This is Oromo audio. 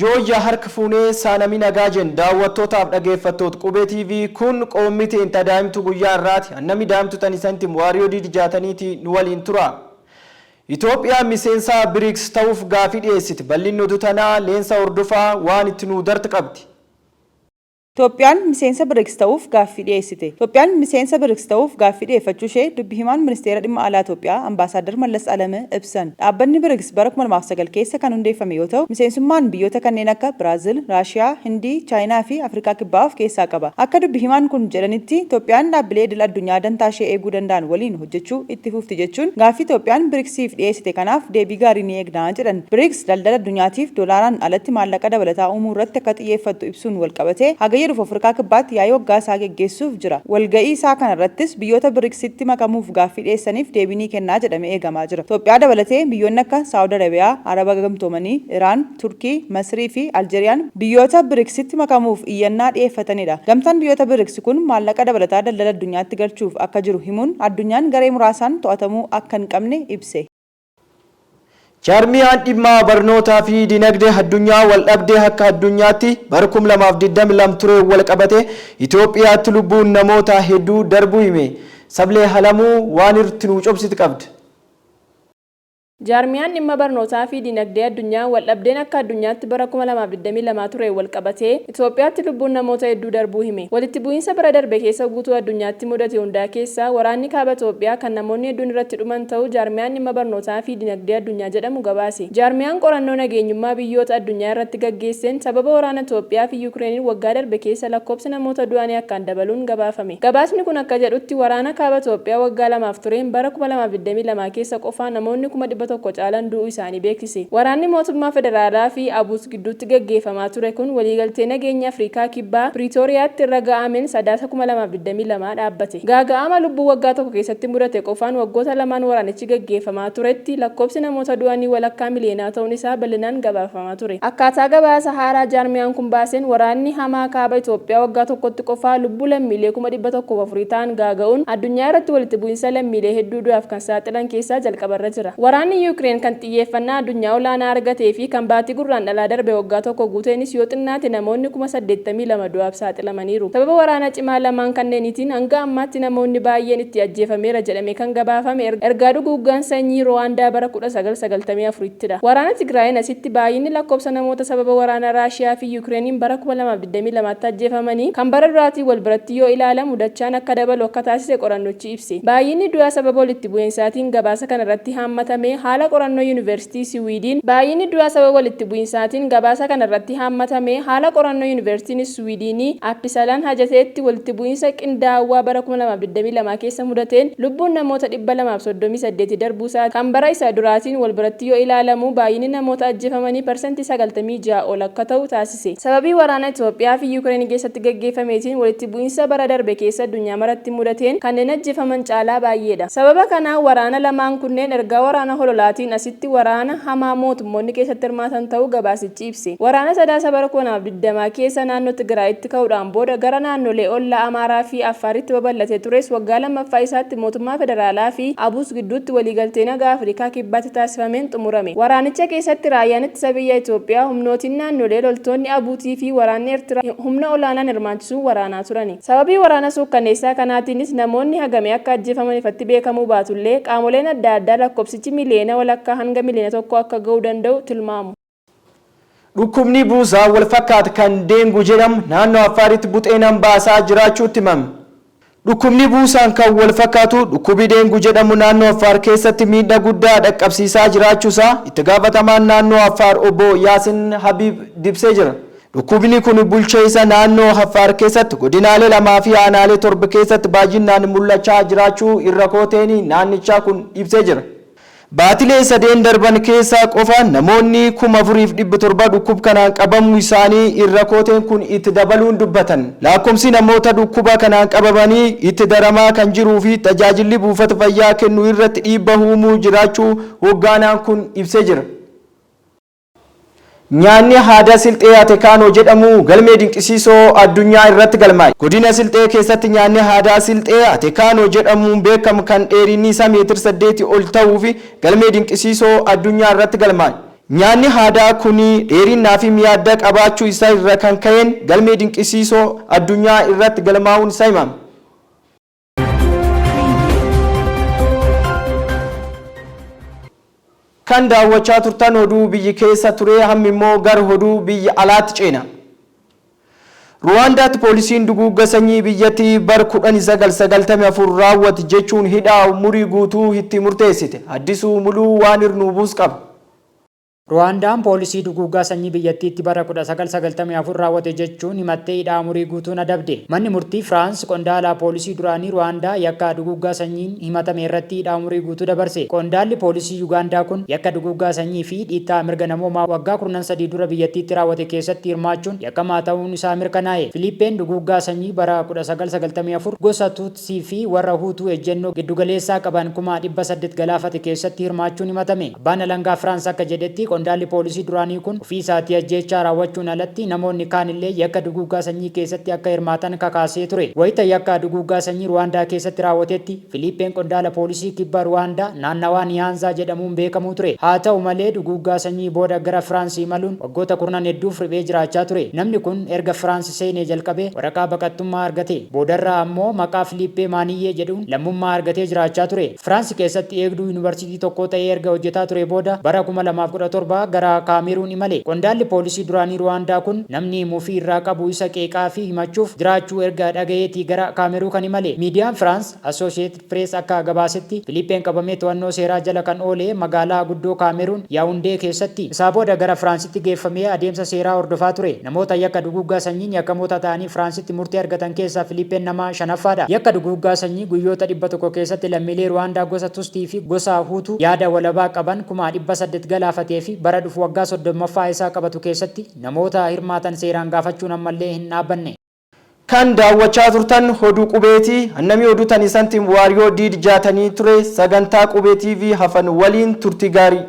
Yooyyaa harka fuunee saanamii nagaa jen daawwattootaaf dhageeffattoota Qubee TV kun qoommiteen tadaa'imtu guyyaa irraati. Annami daa'imtu tan isanti Waariyoo Diidi Jaataniiti nu waliin tura. Itoophiyaan miseensa BRICS ta'uuf gaafii dhiyeessiti. Bal'inni oduu tanaa Leensa Hordofaa waan itti nuu dart qabdi. Itoophiyaan miseensa Brics ta'uuf gaaffii dhiyeessite. Itoophiyaan miseensa Brics ta'uuf gaaffii dhiyeeffachuu ishee dubbi himaan Ministeera Dhimma Alaa Itoophiyaa Ambaasaaddar Mallas Alem ibsan. Dhaabbanni Brics bara 2009 keessa kan hundeeffame yoo ta'u, miseensummaan biyyoota kanneen akka Biraazil, Raashiyaa, Hindii, Chaayinaa fi Afrikaa Kibbaa of keessaa qaba. Akka dubbi himaan kun jedhanitti, Itoophiyaan dhaabbilee idil addunyaa dantaa ishee eeguu danda'an waliin hojjechuu itti fufti jechuun gaaffii Itoophiyaan Bricsiif dhiyeessite kanaaf deebii gaarii ni eegna jedhan. Brics daldala addunyaatiif doolaaraan alatti maallaqa dabalataa uumuu irratti akka xiyyeeffattu ibsuun walqabatee Hagayya dhufu Afrikaa Kibbaatti yaa'ii waggaa isaa geggeessuuf jira. Walga'ii isaa kana irrattis biyyoota Bricsitti makamuuf gaaffii dhiyeessaniif deebii ni kennaa jedhamee eegamaa jira. Itoophiyaa dabalatee biyyoonni akka Saa'ud Arabiyaa, Araba Gamtoomanii, Iraan, Turkii, Masrii fi Aljeeriyaan biyyoota Bricsitti makamuuf iyyannaa dhiyeeffatanidha. Gamtaan biyyoota Brics kun maallaqa dabalataa daldala addunyaatti galchuuf akka jiru himuun addunyaan garee muraasaan to'atamuu akka hin qabne ibse. Jaarmiyaan dhimma barnootaa fi dinagdee addunyaa waldhabdee akka addunyaatti bara 2022 ture wal qabate Itoophiyaatti lubbuun namoota hedduu darbuu hime. Sablee Halamuu waan irratti nuu cobsiti qabdi. Jaarmiyaan dhimma barnootaa fi dinagdee addunyaa waldhabdeen akka addunyaatti bara 2022 ture wal qabatee Itoophiyaatti lubbuun namoota hedduu darbuu hime. Walitti bu'iinsa bara darbe keessa guutuu addunyaatti mudate hundaa keessaa waraanni kaaba Itoophiyaa kan namoonni hedduun irratti dhuman ta'uu jaarmiyaan dhimma barnootaa fi dinagdee addunyaa jedhamu gabaase. Jaarmiyaan qorannoo nageenyummaa biyyoota addunyaa irratti gaggeesseen sababa waraana Itoophiyaa fi Yukireeniin waggaa darbe keessa lakkoofsi namoota du'anii akkaan dabaluun gabaafame. Gabaasni kun akka jedhutti waraana kaaba Itoophiyaa waggaa lamaaf tureen bara 2022 keessa qofaa namoonni 100,000 caalan du'uu isaanii beeksise. Waraanni mootummaa federaalaa fi ABUT gidduutti gaggeeffamaa ture kun waliigaltee nageenya Afrikaa Kibbaa, Piriitooriyaatti irra ga'ameen Sadaasa 2022 dhaabbate. Gaaga'ama lubbuu waggaa tokko keessatti mudate qofaan waggoota lamaan waraanichi gaggeeffamaa turetti lakkoofsi namoota du'anii walakkaa miliyeenaa ta'uun isaa bal'inaan gabaafamaa ture. Akkaataa gabaasa haaraa jaarmiyaan kun baaseen waraanni hamaa kaaba Itoophiyaa waggaa tokkotti qofaa lubbuu lammiilee 104,000 ta'an gaaga'uun addunyaa irratti walitti bu'insa lammiilee hedduu du'aaf kan saaxilan keessaa jalqabarra jira. Waraanni Yukireen kan xiyyeeffannaa addunyaa olaanaa argatee fi kan baatii Gurraandhalaa darbe waggaa tokko guuteenis yoo xinnaate namoonni 82,000 du'aaf saaxilamaniiru. Sababa waraana cimaa lamaan kanneeniitiin hanga ammaatti namoonni baayyeen itti ajjeefameera jedhamee kan gabaafame ergaa duguuggaan sanyii Ruwaandaa bara 1994ttidha. Waraana Tigraayiin asitti baayyinni lakkoofsa namoota sababa waraana Raashiyaa fi Yukireeniin bara 2022tti ajjeefamanii kan bara duraatiin wal biratti yoo ilaalamu dachaan akka dabalu akka taasise qorannochi ibse. Baayyinni du'aa sababa walitti bu'iinsaatiin gabaasa kana irratti haammatame haala qorannoo Yunivarsiitii Siwiidiin Baayyinni du'aa sababa walitti bu'iinsaatiin gabaasa kana irratti haammatame haala qorannoo Yunivarsiitiin Siwiidiinii Appisalaan hajateetti walitti bu'iinsa qindaawaa bara 2022 keessa mudateen lubbuun namoota 238 darbuusaa kan bara isa duraatiin wal biratti yoo ilaalamu baayyinni namoota ajjeefamanii parsantii 96 ol akka ta'u taasise. Sababii waraana Itoophiyaa fi Yukireen keessatti gaggeeffameetiin walitti bu'iinsa bara darbe keessa addunyaa maratti mudateen kanneen ajjeefaman caalaa baayyeedha. Sababa kanaan waraana lamaan kunneen ergaa waraana hololaatiin asitti waraana hamaa mootummoonni keessatti hirmaatan ta'uu gabaasichi ibse. Waraana Sadaasa bara 2020 keessa naannoo Tigraayitti ka'uudhaan booda gara naannolee ollaa Amaaraa fi Affaaritti babal'atee tures waggaa lammaffaa isaatti mootummaa federaalaa fi ABUT gidduutti waliigaltee nagaa Afrikaa Kibbaatti taasifameen xumurame. Waraanicha keessatti raayyaan ittisa biyya Itoophiyaa, humnootiin naannolee, loltoonni ABUT fi waraanni Ertiraa humna olaanaan hirmaachisuun waraanaa turani. Sababii waraana suukkaneessaa kanaatiinis namoonni hagamii akka ajjeefaman ifatti beekamuu baatullee, qaamoleen adda addaa lakkoofsichi miliyeena walakkaa hanga miliyeena tokkoo akka ga'uu danda'u tilmaamu. Dhukkubni buusaa walfakkaata kan Deengu jedhamu naannoo Affaaritti buxeenan baasaa jiraachuutti himame. Dhukkubni buusaan kan walfakkaatu dhukkubi Deengu jedhamu naannoo Affaar keessatti miidha guddaa dhaqqabsiisaa jiraachuusaa itti gaafatamaan naannoo Affaar obbo Yaasin Habiib dibsee jira. Dhukkubni kun bulcheessa naannoo Affaar keessatti godinaalee lamaa fi aanaalee torba keessatti baay'inaan mul'achaa jiraachuu irra kooteen naannichaa kun ibsee jira. Baatilee sadeen darban keessa qofa namoonni 4,700 dhukkub kanaan qabamuu isaanii irra kooteen kun itti dabaluun dubbatan. Lakkoofsi namoota dhukkuba kanaan qabamanii itti daramaa kan jiruu fi tajaajilli buufata fayyaa kennu irratti dhiibba uumuu jiraachuu hoggaanaan kun ibsee jira. Nyaanni aadaa Silxee Atekaanoo jedhamu galmee dinqisiisoo addunyaa irratti galmaa'e. Godina Silxee keessatti nyaanni aadaa Silxee Atekaanoo jedhamuun beekamu kan dheerinni isaa meetira 8 ol ta'uu fi galmee dinqisiisoo addunyaa irratti galmaa'e. Nyaanni aadaa kun dheerinnaa fi mi'a addaa qabaachuu isaa irra kan ka'een galmee dinqisiisoo addunyaa irratti galmaa'uun isaa himama. Kan daawwachaa turtan oduu biyyi keessa ture, hammi immoo gara oduu biyya alaatti ceena. Ruwaandaatti poolisiin duguugga sanyii biyyattii bara 1994 raawwate jechuun hidhaa umurii guutuu itti murteessite. Addisuu Muluu waan irnuu buus qaba. Ruwaandaan poolisii duguuggaa sanyii biyyattiitti bara 1994 raawwate jechuun himattee hidhaa umurii guutuun adabde. Manni murtii Firaans qondaala poolisii duraanii Ruwaandaa yakka duguuggaa sanyiin himatame irratti hidhaa umurii guutuu dabarse. Qondaalli poolisii Yugaandaa kun yakka duguuggaa sanyii fi dhiittaa mirga namoomaa waggaa 13 dura biyyattiitti raawwate keessatti hirmaachuun yakkamaa ta'uun isaa mirkanaa'e. Filiippeen duguuggaa sanyii bara 1994 gosa Tuutsii fi warra Huutuu ejjennoo giddugaleessaa qaban 800,000 galaafate keessatti hirmaachuun himatame. Abbaan alangaa Firaans akka jedhetti, qondaalli poolisii duraanii kun ofii isaatii ajjeechaa raawwachuun alatti namoonni kaanillee yakka duguuggaa sanyii keessatti akka hirmaatan kakaasee ture. Wayita yakka duguuggaa sanyii Ruwaandaa keessatti raawwatetti Filiippeen qondaala poolisii kibba Ruwaandaa naannawaa Niyaanzaa jedhamuun beekamuu ture. Haata'u malee duguuggaa sanyii booda gara Firaans imaluun waggoota kurnan hedduuf riphee jiraachaa ture. Namni kun erga Firaans seenee jalqabee waraqaa baqattummaa argate. Boodarra ammoo maqaa Filiippee Maaniyyee jedhuun lammummaa argatee jiraachaa ture. Firaans keessatti eegduu yunivarsiitii tokkoo ta'ee erga hojjetaa turee booda bara 2017 gara Kaameruun imale. Qondaalli poolisii duraanii Ruwaandaa kun namni mufii irraa qabu isa qeeqaa fi himachuuf jiraachuu erga dhagaheeti gara Kaameruu kan imale. Miidiyaan Firaans Associated Press akka gabaasetti, Filiippeen qabamee to'annoo seeraa jala kan oole magaalaa guddoo Kaameruun, Yaawundee keessatti. Isaa booda gara Firaansitti geeffamee adeemsa seeraa hordofaa ture. Namoota yakka duguuggaa sanyiin yakkamoota ta'anii Firaansitti murtee argatan keessaa Filiippeen nama shanaffaadha. Yakka duguuggaa sanyii guyyoota 100 keessatti lammiilee Ruwaandaa gosa Tustii fi gosa Huutuu yaada walabaa qaban 800,000 galaafatee fi bara dhufu waggaa 30ffaa isaa qabatu keessatti namoota hirmaatan seeraan gaafachuun ammallee hin dhaabbanne. Kan daawwachaa turtan Oduu Qubeeti. Annamii oduu tan isantiin Waariyoo Diid Jaatanii ture. Sagantaa Qubee TV hafan waliin turtii gaarii.